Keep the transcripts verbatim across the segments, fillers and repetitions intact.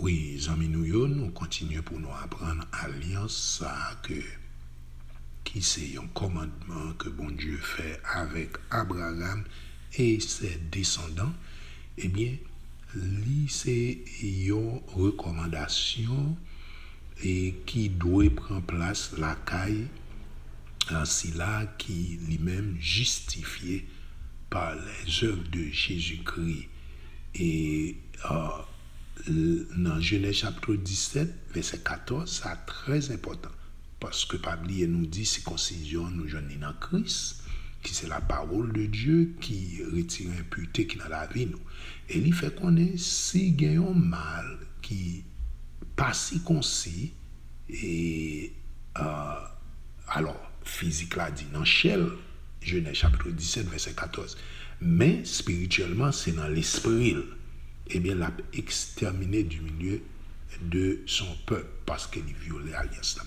Wi, zanmi nou yo, nou kontinye pou nou aprann alyans sa a ke, ki se yon kòmandman ke Bondye fè avèk Abraram e sè desandan. Ebyen, li se yon rekòmandasyon e ki dwe pran plas lakay, a, sila ki li menm jistifye pa lèzèv de Jezikri. E, a, l-, nan Jenèz chapit disèt, vèsè katòz, sa trè enpòtan. Paske pa bliye nou di sikonsizyon nou jwenn li nan Kris, ki se la parole de Dieu, ki retire enpirite ki nan lavi nou. E li fè konnen si gen yon mal ki pa sikonsi, e, a, alò, fizik la di nan chè l, Jenèz chapit disèt, vèsè katòz. Men, espirityèlman, se nan lespri l. Ebyen, l ap ekstèmine du milieu de son peuple, paske li vyole alyans la.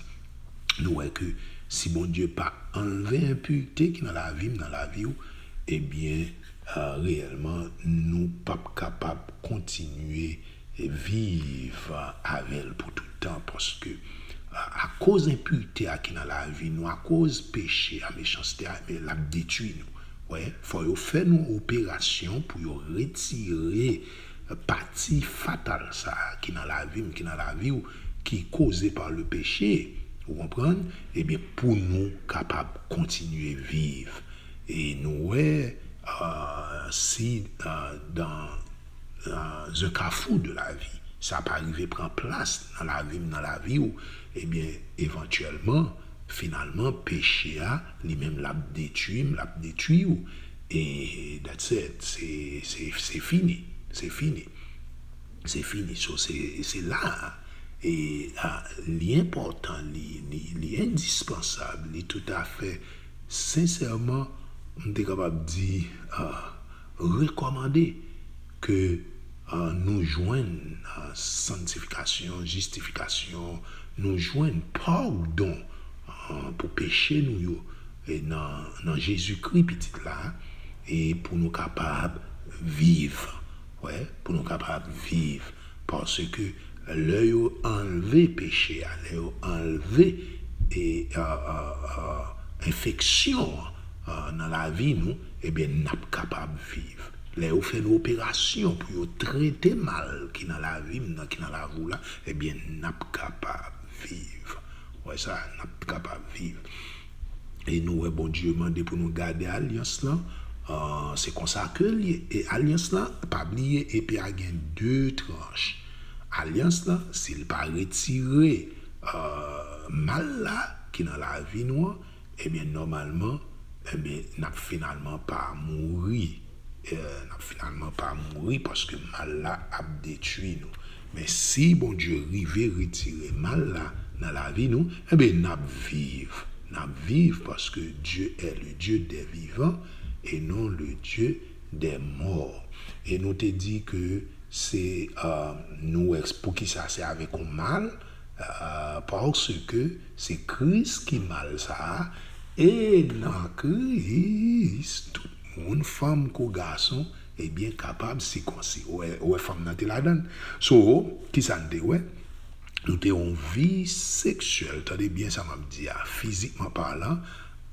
Nou wè ke si Bondye pa anlve enpirite ki nan lavi m, nan lavi w, ebyen, a, reyèlman, nou p ap kapab kontinye viv avè l pou tout tan, paske, a, akoz enpirite a ki nan lavi nou, akoz peche a, mechanste a, men l ap detwi nou. Wè, fò yo fè nou operasyon pou yo retire pati fatal sa a ki nan lavi m, ki nan lavi w, ki koze pa le péché, ou konprann? Ebyen, pou nou kapab kontinye viv. E nou wè, a, si, a, dans, dans un carrefour de la vie, sa pa rive pran plas nan lavi m, nan lavi w, ebyen, evantyèlman, finalman, peche a, li menm, l ap detwi m, l ap detwi w. E that's it. Se, se, se fini. Se fini. Se fini. So, se, se la a. E, a, li enpòtan, li, li, li endispansab, li toutafè, sensèman, m te kapab di, a, rekòmande ke, a, nou jwenn, a, santifikasyon, jistifikasyon, nou jwenn padon, a, pou peche nou yo, e nan, nan Jezikri, Pitit la, e pou nou kapab viv. Wè, pou nou kapab viv. Paske lè yo anlve peche a, lè yo anlve, e, a, a, a, enfeksyon an, a, nan lavi nou, ebyen, n ap kapab viv. Lè yo fè nou operasyon pou yo trete mal ki nan lavi m nan, ki nan lavi w la, ebyen, n ap kapab viv. Wè sa, n ap kapab viv. E nou wè Bondye mande pou nou gade alyans lan. Ah, se konsa ke l ye. E alyans lan, pa bliye, epe a gen de tranch. Alyans lan, si l pa retire, ah, mal la ki nan lavi nou an, ebyen, nòmalman, ebyen, n ap finalman pa mouri. Eh, n ap finalman pa mouri paske mal la ap detwi nou. Men si Bondye rive retire mal la nan lavi nou, enben, n ap viv. N ap viv paske Dieu est le Dieu des vivants et non le Dieu des morts. E nou te di ke se, euh, nou wè poukisa se avèk yon mal, euh, paske se Kris ki mal sa a, e nan Kris, tout moun, fanm kou gason, ebyen, kapab sikonsi. Ou wè, ou wè fanm nan te ladan l. So, kisa n te wè? Nou te yon vi seksyèl, tande byen sa m ap di a, fizikman palan,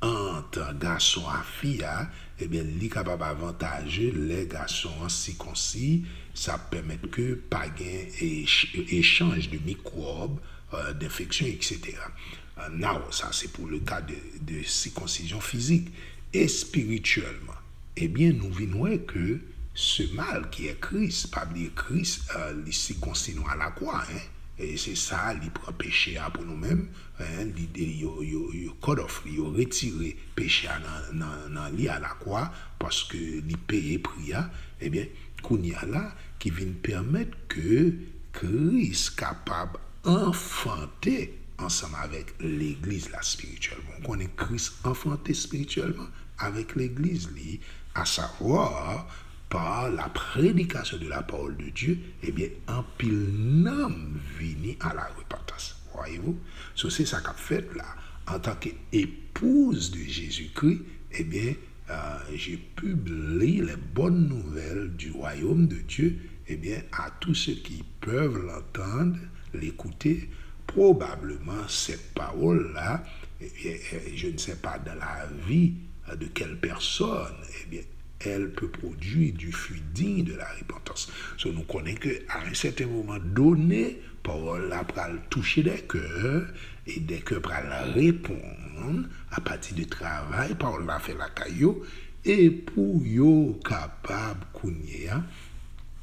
ant gason a fi a, ebyen, li kapab avantaje lè gason an sikonsi, sa ap pèmèt ke pa gen ech-, echanj de mikwòb, euh, d'enfeksyon, et cetera. Euh, now, sa se pou le ka de, de sikonsizyon fizik. Espirityèlman, ebyen, nou vin wè ke se mal ki è Kris, pa bliye Kris, euh, li sikonsi nou alakwa, en. E se sa, li pran peche a pou nou menm, en, li de-, yo, yo, yo cut off li, yo retire peche a nan, nan, nan li alakwa, paske li peye pri a, ebyen, kounye a la, ki vin pèmèt ke Kris kapab anfante ansanm avèk legliz la espirityèlman. Ou konnen Kris anfante espirityèlman avèk legliz li, à savoir par la prédication de la parole de Dieu, ebyen, anpil nanm vini à la repentance. Voyez-vous? So, se sa k ap fèt la. Antanke epouz de Jezikri, ebyen, euh, je publie les bonnes nouvelles du royaume de Dieu eh bien, à tous ceux qui peuvent l'entendre, l'écouter, probablement cette parole-là, eh bien, euh, je ne sais pas dans la vie euh, de quelle personne, eh bien, elle peut produire du fruit digne de la repentance. So, nou konnen ke à un certain moment donné, pawòl la pral touche des cœurs, e des cœurs pral reponn apati de travay pawòl la fè lakay yo, e pou yo kapab kounye a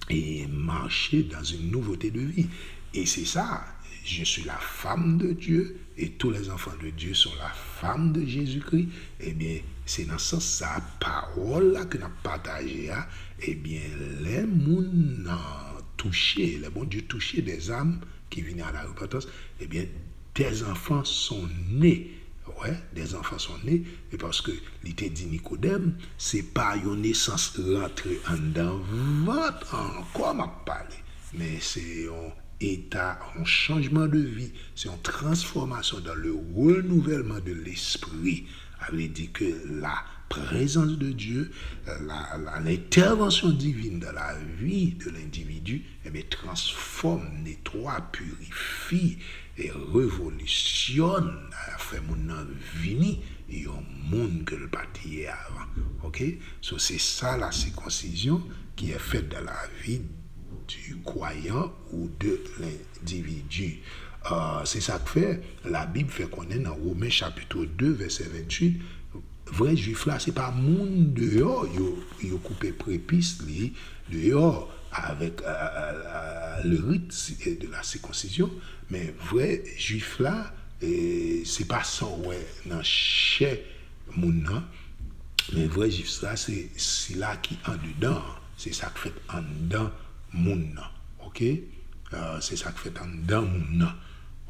e mache dans une nouveauté de vie. Et c'est ça, je suis la femme de Dieu, et tous les enfants de Dieu sont la femme de Jésus-Christ. Ebyen, se nan sans sa, pawòl la ke n ap pataje a, ebyen, lè moun nan touche, lè Bondye touche des âmes qui viennent à la repentance, ebyen, des enfants sont nés. Ouais, des enfants sont nés, e paske li te di Nikodèm, se pa yon nesans rantre anndan vant ankò m ap pale, men se yon eta, yon chanjman de vi, se yon transformation dans le renouvellement de l'esprit. Sa vle di ke la présence de Dieu, la, la, l'intervention divine dans la vie de l'individu, eh bien, transforme, nettoie, purifie et révolutionne, fè moun nan vini yon moun ke l pa t ye avan. Ok? So, c'est ça la circoncision qui est faite dans la vie du croyant ou de l'individu. Euh, se sa k fè Labib fè konnen nan Women chapit de, vèsè venntuit, vrè Jwif la, se pa moun deyò yo, yo koupe prepis li deyò avèk euh, euh, le rite de la circoncision, men vrè Jwif la, e, se pa sa w wè nan chè moun nan, men vrè Jwif la, se sila ki andedan an, se sa k fèt anndan moun nan. Ok? Euh, se sa k fèt anndan moun nan.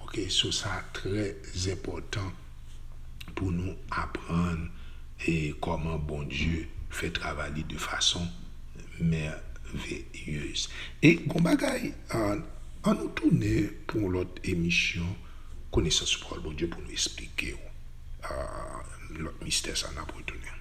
Ok? So, sa trè enpòtan pou nou aprann e kòman Bondye fè travay li de fason mèveyez. E gon bagay, euh, an nou tounen pou yon lòt emisyon konesans pawòl Bondye pou nou eksplike w euh, lòt mistè sa n ap retounen.